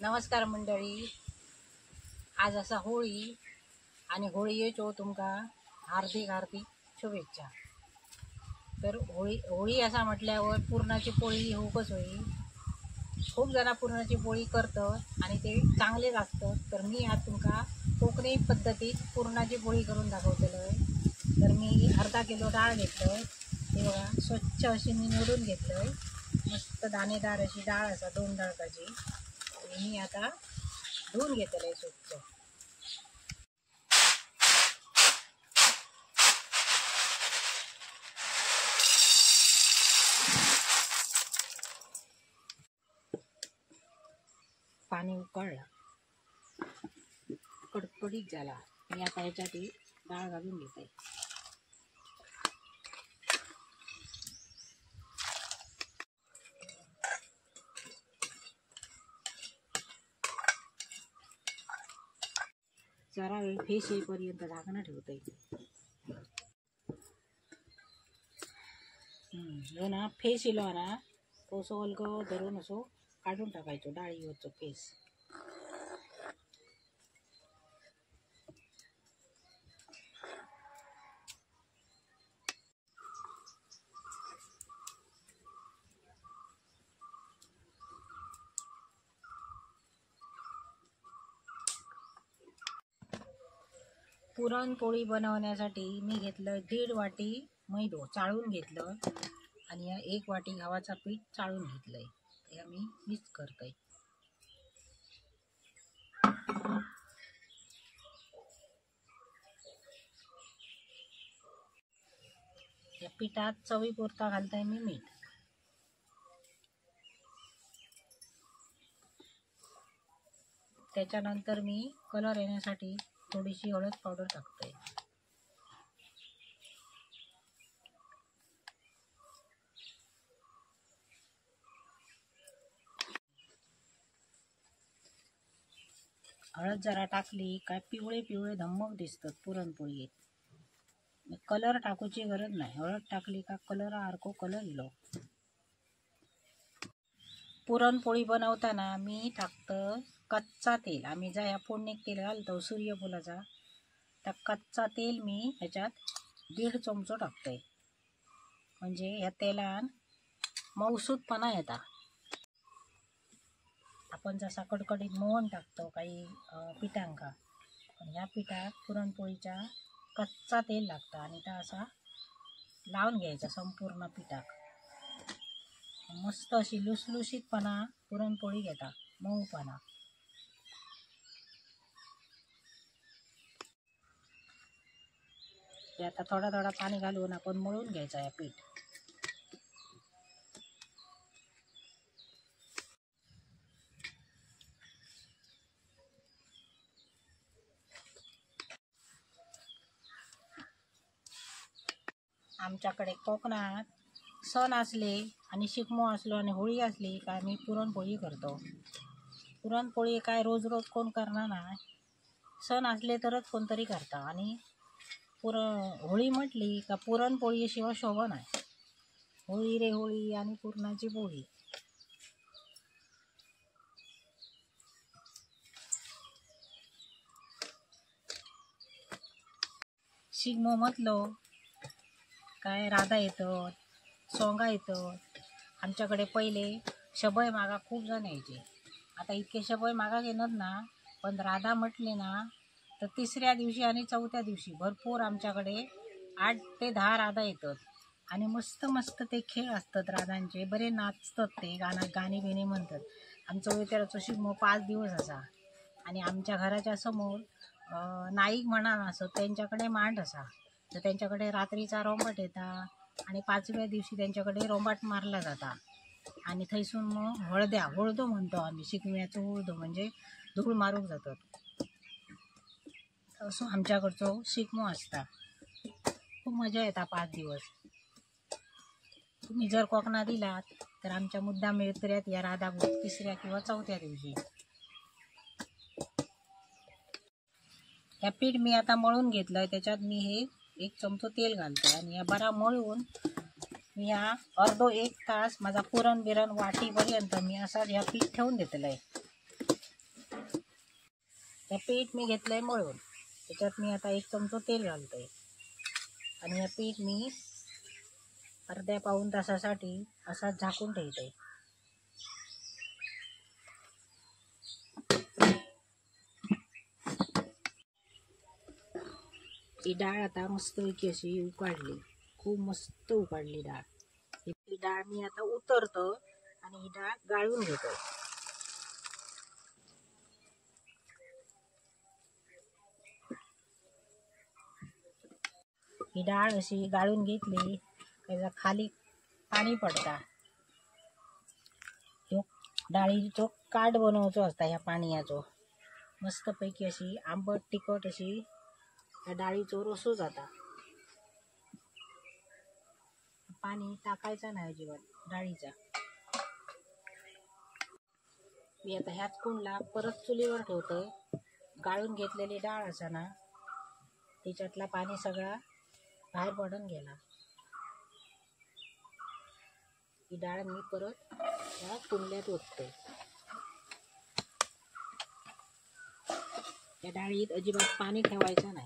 नमस्कार मंडळी, आज असा होळी आणि होळीच्यो तुमका हार्दिक हार्दिक शुभेच्छा। तर होळी होळी असा म्हटल्यावर पुरणाची पोळी होऊकच होई। खूप जण पुरणाची पोळी करतात आणि ते चांगलेच असतात। तर मी आज तुमका कोकणी पद्धतीत पुरणाची पोळी करून दाखवतलोय। तर मी अर्धा किलो डाळ घेतलोय, ते बघा स्वच्छ अशी मी निवडून घेतलोय। मस्त दाणेदार अशी डाळ असा 2 डाळकाची मी आता धुवून घेतलंय स्वच्छ। पाणी उकळलं, कडकडीत झाला। मी आता ह्याच्यात डाळ घालून घेते। जरा वेळ फेस येईपर्यंत झाकणं ठेवते। जो ना फेस इलो ना तो असो अलगो धरून असो काढून टाकायचो डाळीवरचो फेस। पुरणपोळी बनवण्यासाठी मी घेतलं 1.5 वाटी मैदो चाळून घेतलं आणि या 1 वाटी गव्हाचा पीठ चाळून घेतलंय। ते मी मिक्स करते। या पिठात चवीपुरता घालते मी मीठ। त्याच्यानंतर मी कलर येण्यासाठी थोडीशी हळद पावडर टाकते। हळद जरा टाकली काय पिवळे पिवळे धम्मक दिसतात पुरणपोळीत। कलर टाकूची गरज नाही, हळद टाकली का कलर सारखो कलर इलो। पुरणपोळी बनवताना मी टाकतो कच्चा तेल। आम्ही ज्या ह्या फोडणीत तेल घालतो सूर्यफुलाचा, त्या कच्चा तेल मी ह्याच्यात 1.5 चमचो टाकते। म्हणजे ह्या तेलान मौसूदपणा येता। आपण जसा कडकडीत मोहन टाकतो काही पिठांका, पण ह्या पिठात पुरणपोळीच्या कच्चा तेल लागतं आणि त्या असा लावून घ्यायचा संपूर्ण पिठाक। मस्त अशी लुसलुशीतपणा पुरणपोळी घेता, मऊपणा। आता थोडा थोडा पाणी घालून आपण मळून घ्यायचा या पीठ। आमच्याकडे कोकणात सण असले आणि शिगमो असलो आणि होळी असली काय मी पुरणपोळी करतो। पुरणपोळी काय रोज रोज कोण करणार नाही, सण असले तरच कोणतरी करता। आणि होळी म्हटली का पुरणपोळीशिवाय शोभा नाही। होळी रे होळी आणि पुरणाची पोळी। शिगमो म्हटलो काय राधा येतं, सोंगा येतं। आमच्याकडे पहिले शबय मागा खूप जण यायचे, आता इतके शबय मागा घेणार ना, पण राधा म्हटले ना तर तिसऱ्या दिवशी आणि चौथ्या दिवशी भरपूर आमच्याकडे 8 ते 10 राधा येतात आणि मस्त मस्त ते खेळ असतात राधांचे, बरे नाचतात ते, गाणी बिणी म्हणतात। आमचं वेताळाचो शिगमो 5 दिवस असा आणि आमच्या घराच्या समोर नाईक म्हणा असत त्यांच्याकडे मांड असा, तर त्यांच्याकडे रात्रीचा रोंबाट येता आणि 5व्या दिवशी त्यांच्याकडे रोंबाट मारला जाता आणि थंयसून मग हळद्या हळदो म्हणतो आम्ही, शिगम्याचो हळदो म्हणजे धूळ मारूंक जातात। असो आमच्याकडचो शिगमो असता, खूप मजा येता 5 दिवस। तुम्ही जर कोकणात इलात तर आमच्या मुद्दाम उतऱ्यात या राधा तिसऱ्या किंवा चौथ्या दिवशी। ह्या पीठ मी आता मळून घेतलंय, त्याच्यात मी हे 1 चमचो तेल घालतो आणि या बरा मळून मी ह्या अर्धो 1 तास माझा पुरण बिरण वाटीपर्यंत मी असा ह्या पीठ ठेवून घेतलंय। त्या पीठ मी घेतलंय मळून, त्याच्यात मी आता 1 चमचो तेल घालतोय आणि हे पीठ मी अर्ध्या पाऊण तासासाठी असा झाकून ठेवतोय। ही डाळ आता मस्तपैकी अशी उकाडली, खूप मस्त उकाडली डाळ। ही डाळ मी आता उतरतो आणि ही डाळ गाळून घेतो। ही डाळ अशी गाळून घेतली त्याचा खाली पाणी पडता। ह्यो डाळीचो काट बनवचो असता ह्या पाणयाचो, मस्तपैकी अशी आंबट तिखट अशी ह्या डाळीचो रसो जाता। पाणी टाकायचा नाही अजिबात डाळीचा। मी आता ह्याच कुंडला परत चुलीवर ठेवतोय। गाळून घेतलेली डाळ असा ना त्याच्यातला पाणी सगळा बाहेर पडून गेला। ही डाळ मी परत या कुंडल्यात ओतते। या डाळीत अजिबात पाणी ठेवायचं नाही,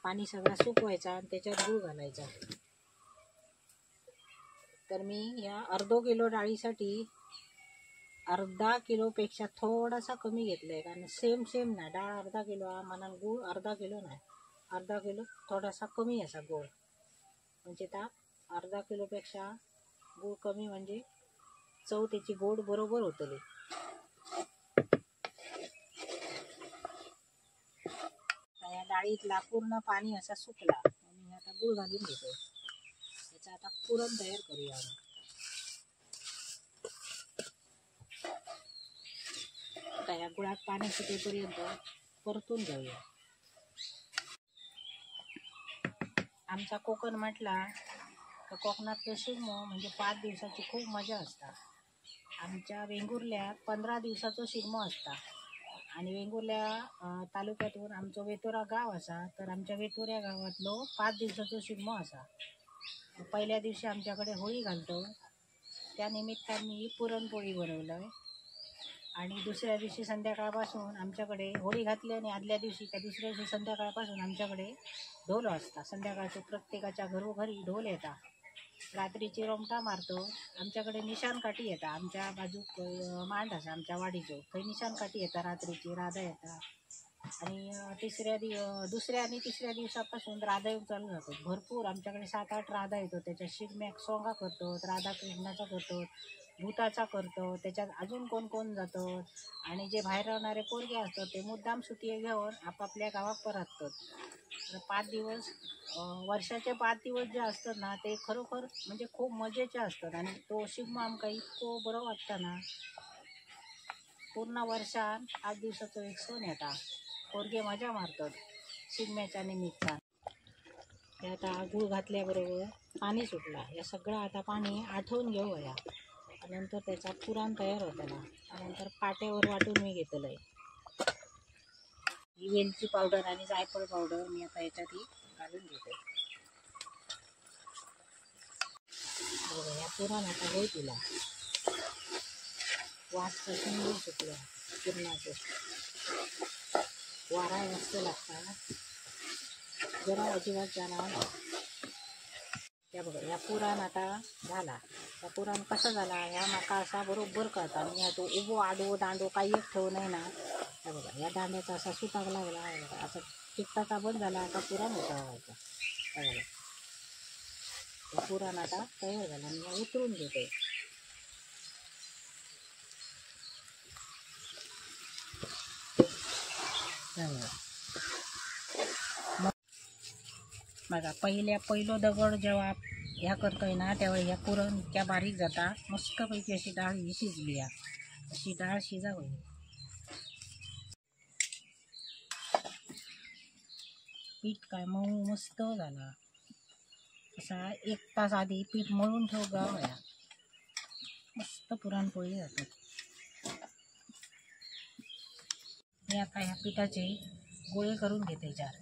पाणी सगळा सुकवायचा आणि त्याच्यात गूळ घालायचा। तर मी या अर्धो किलो डाळीसाठी अर्धा किलोपेक्षा थोडासा कमी घेतलंय, कारण सेम सेम ना डाळ अर्धा किलो हा म्हणून गूळ अर्धा किलो नाही, अर्धा किलो थोडासा कमी असा गूळ, म्हणजे त्या अर्धा किलोपेक्षा गूळ कमी म्हणजे चव त्याची गोड बरोबर होतली। या डाळीतला पूर्ण पाणी असा सुकला आणि आता गूळ घालून घेतो। त्याचा आता पुरण तयार करूया। आता या गुळात पाणी सुटेपर्यंत परतून घेऊया। आमचा कोकण म्हटला तर कोकणातले शिगमो म्हणजे 5 दिवसाची खूप मजा असता। आमच्या वेंगुर्ल्यात 15 दिवसाचो शिगमो असता आणि वेंगुर्ल्या तालुक्यातून आमचो वेतोरा गाव असा, तर आमच्या वेतोऱ्या गावातलो 5 दिवसाचो शिगमो असा। पहिल्या दिवशी आमच्याकडे होळी घालतो, त्या निमित्तान मी पुरणपोळी बनवलंय। आणि दुसऱ्या दिवशी संध्याकाळपासून आमच्याकडे होळी घातली आणि आदल्या दिवशी त्या दुसऱ्या दिवशी संध्याकाळपासून आमच्याकडे ढोल वाजता। संध्याकाळचे प्रत्येकाच्या घरोघरी ढोल येतात, रात्रीची रोमटा मारतो। आमच्याकडे निशाणकाठी येतात, आमच्या बाजूक मांड असा आमच्या वाडीचो, थंय निशाणकाठी येतात रात्रीची, राधा येतात। आणि दुसऱ्या आणि तिसऱ्या दिवसापासून राधा येऊन चालू जातात भरपूर। आमच्याकडे 7-8 राधा येतो, त्याच्या शिगम्याक सोंगा करतो, राधा कृष्णाचा करतो, भूताचा करतो, त्याच्यात अजून कोण कोण जातो। आणि जे बाहेर राहणारे पोरगे असतात ते मुद्दाम सुटी घेऊन आपापल्या गावात परततात। तर 5 दिवस वर्षाचे 5 दिवस जे असतात ना ते खरोखर म्हणजे खूप मजेचे असतात। आणि तो शिगमो आमकां इतको बरो वाटता ना, पूर्ण वर्षान 5 दिवसाचो एक सण येता, पोरगे मजा मारतात शिगम्याच्या निमित्तान। ते आता गूळ घातल्याबरोबर पाणी सुटला, या सगळं आता पाणी आठवून घेऊया, नंतर त्याचा पुरण तयार होताला। नंतर पाट्यावर वाटून मी घेतलंय। ही वेलची पावडर आणि जायफळ पावडर मी आता याच्यात घालून घेते। बघा या पुरण आता होई तिला वास सुंदर सुटला पुरणाचं, वारा मस्त लागता, जरा अजिबात जाणार नाही। या बघा या पुरण आता झाला। या पुरण कसा झाला ह्या माका असा बरोबर कळता। आणि तो उभो आडवो दांडो काही एक ठेवू नये ना। या बघा या दांड्याचा असा सुताक लागला, असा चिकटाचा बंद झाला, आता पुरण उतरवायचा। बघा पुरण आता तयार झाला, मी उतरून घेते। बघा पहिलो दगड जेव्हा ह्या करतोय ना त्यावेळी ह्या पुरण इतक्या बारीक जाता, मस्तपैकी अशी डाळ ही शिजली आहे। अशी डाळ शिजावी। पीठ काय मऊ मस्त झाला। असा 1 तास आधी पीठ मळून ठेव गावया, मस्त पुरणपोळी जातात। मी आता ह्या पिठाचे गोळे करून घेते 4।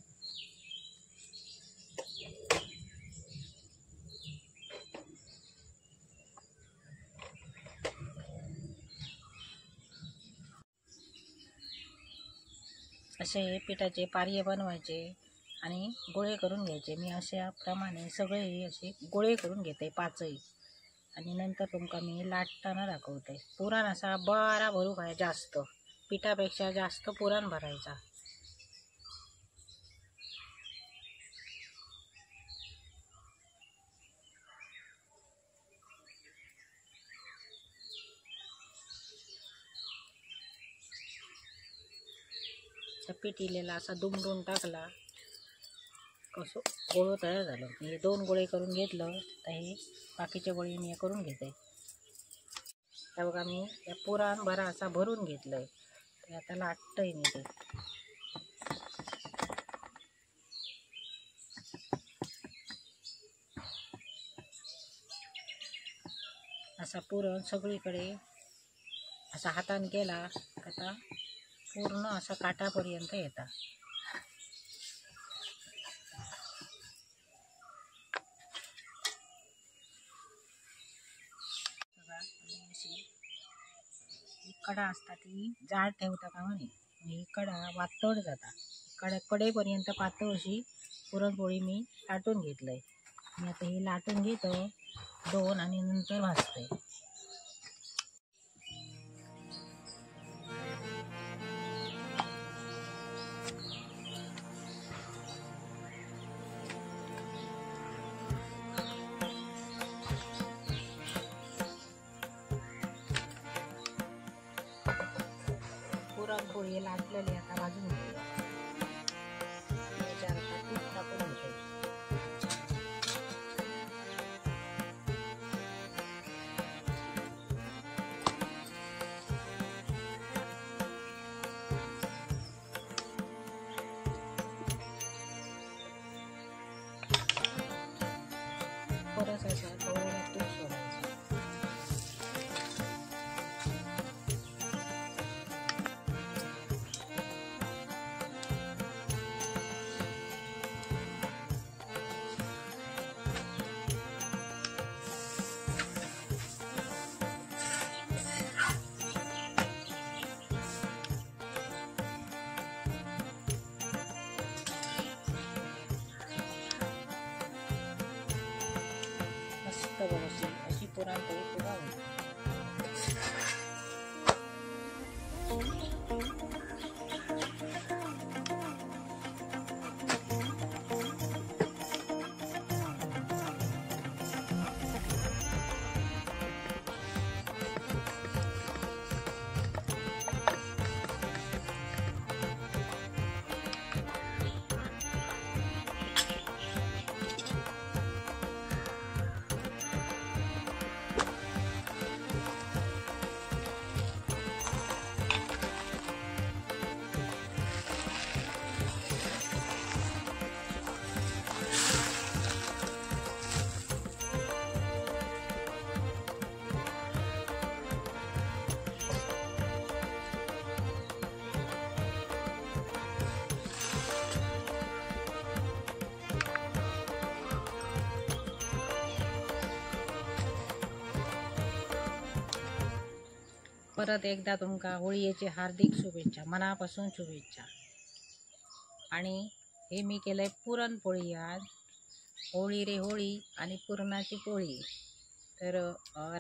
असे पिठाचे पारये बनवायचे आणि गोळे करून घ्यायचे। मी अशा प्रमाणे सगळे असे गोळे करून घेते पाचही, आणि नंतर तुमका मी लाटताना दाखवते। पुरण असा बरा भरू काय, जास्त पिठापेक्षा जास्त पुरण भरायचा। पीठ इलेला असा दुमडून टाकला कसं गोळो तयार झालं। हे 2 गोळे करून घेतलं तर हे बाकीचे गोळे मी करून घेते। त्या बघा मी या पुरण भरा असा भरून घेतलंय, तर आता लाटतंय मी ते। असा पुरण सगळीकडे असा हाताने केला आता पूर्ण असा काठापर्यंत येता। अशी कडा असता ती जाड ठेवता का म्हणे, ही कडा वातड जाता, कडा कडेपर्यंत पातळ अशी पुरणपोळी मी लाटून घेतलंय। मी आता ही लाटून घेतो 2 आणि नंतर भाजते। पुरणपोळी लाटलेली आता भाजून घेऊया। याच्यावर आता तूप टाकून घेते। परत असा थोडा तूप सोडायचं। मस्त अशी अशी पुरणपोळी पुरा होईल। परत एकदा तुमका होळीचे हार्दिक शुभेच्छा, मनापासून शुभेच्छा। आणि हे मी केलंय पुरणपोळी आज, होळी रे होळी आणि पुरणाची पोळी। तर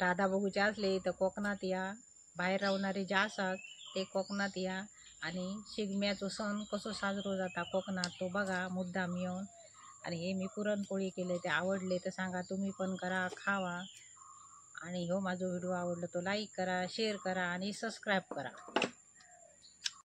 राधा बघूचे असले तर कोकणात या, बाहेर रावणारे जे आसात ते कोकणात या आणि शिगम्याचो सण कसो साजरो जाता कोकणात तो बघा मुद्दाम येऊन। आणि हे मी पुरणपोळी केले ते आवडले तर सांगा, तुम्ही पण करा, खावा। आणि हो माझा व्हिडिओ आवडला तो लाईक करा, शेअर करा आणि सबस्क्राईब करा।